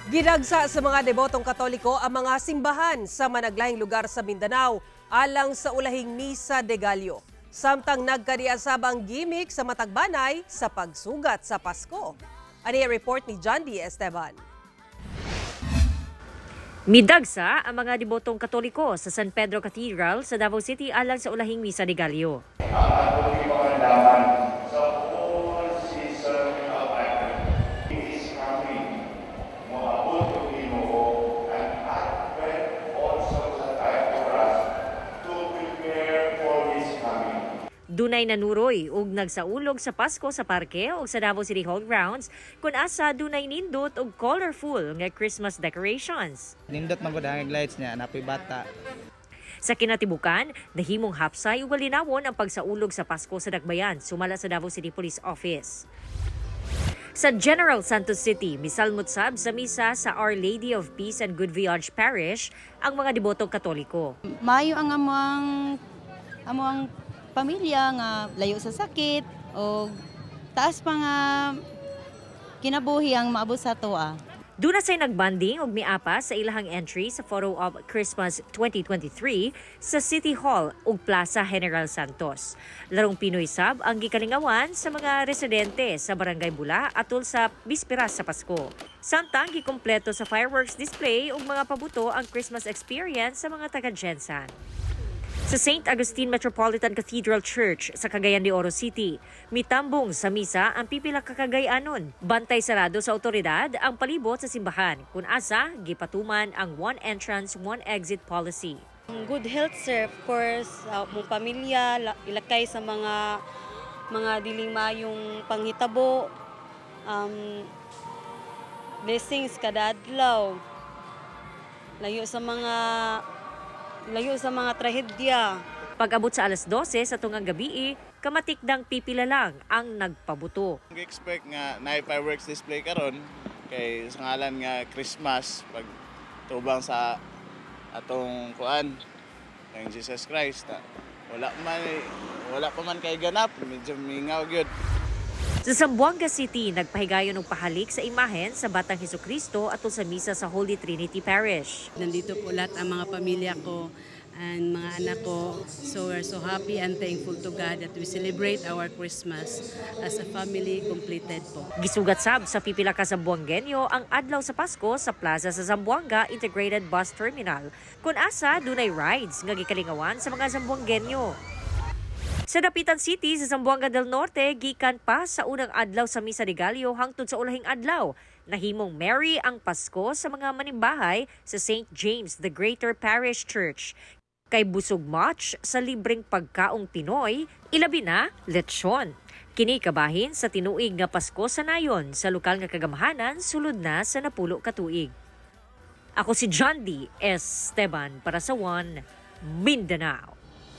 Gidagsa sa mga debotong Katoliko ang mga simbahan sa managlahing lugar sa Mindanao alang sa ulahing Misa de Gallo. Samtang nagkadiasab ang gimmick sa matagbanay sa pagsugat sa Pasko. Ani report ni John D. Esteban. Midagsa ang mga debotong Katoliko sa San Pedro Cathedral sa Davao City alang sa ulahing Misa de Gallo. Season of Advent is coming. Moabot og Ginoo, and Advent also is a time for us to prepare for His coming. Dunay nanuroy ug nagsaulog sa Pasko sa parke ug sa Davao City Hall grounds kun asa dunay nindot og colorful nga Christmas decorations. Nindot man gud ang lights niya, napoy bata. Sa kinatibukan, nahimong hapsay ug malinawon ang pagsaulog sa Pasko sa Dakbayan, sumala sa Davao City Police Office. Sa General Santos City, misalmot sab sa misa sa Our Lady of Peace and Good Voyage Parish ang mga debotong Katoliko. Maayo ang among pamilya nga layo sa sakit o taas pa nga kinabuhi ang maabot sa atoa. Duna say nagbanding og miapa sa ilahang entry sa photo of Christmas 2023 sa City Hall ug Plaza General Santos. Larong Pinoy sab ang gikalingawan sa mga residente sa Barangay Bula atol sa bisperas sa Pasko. Samtang gikumpleto sa fireworks display ug mga pabuto ang Christmas experience sa mga taga GenSan. Sa St. Augustine Metropolitan Cathedral Church sa Cagayan de Oro City, mitambong sa misa ang pipila ka Cagayanon. Bantay sarado sa otoridad ang palibot sa simbahan kung asa gipatuman ang one entrance, one exit policy. Good health, sir, of course, mong pamilya, ilakay sa mga dili maayong panghitabo, blessings kada adlaw. Layo sa mga trahedya. Pag-abot sa alas 12 sa tungang gabi, kamatikdang pipila lang ang nagpabuto. Expect nga na fireworks display karon kay sa ngalan nga Christmas, pag tubang sa atong kuan ng Jesus Christ na wala pa man kay ganap, medyo mingaw gyud. Sa Zamboanga City, nagpahigayon og pahalik sa imahen sa Batang Hesukristo atol sa misa sa Holy Trinity Parish. Nandito po lahat ang mga pamilya ko and mga anak ko. So we're so happy and thankful to God that we celebrate our Christmas as a family completed po. Gisugat sab sa pipila ka Zamboangueño ang adlaw sa Pasko sa plaza sa Zamboanga Integrated Bus Terminal kun asa dunay rides nga gikalingawan sa mga Zamboangueño. Sa Dapitan City sa Zamboanga del Norte, gikan pa sa unang adlaw sa Misa de Gallo hangtod sa ulahing adlaw, nahimong merry ang Pasko sa mga manimbahay sa St. James the Greater Parish Church. Kay busog much sa libreng pagkaong Pinoy, ilabi na lechon. Kini kabahin sa tinuig nga Pasko sa nayon sa lokal nga kagamhanan sulod na sa 10 ka tuig. Ako si John D. Esteban para sa One Mindanao.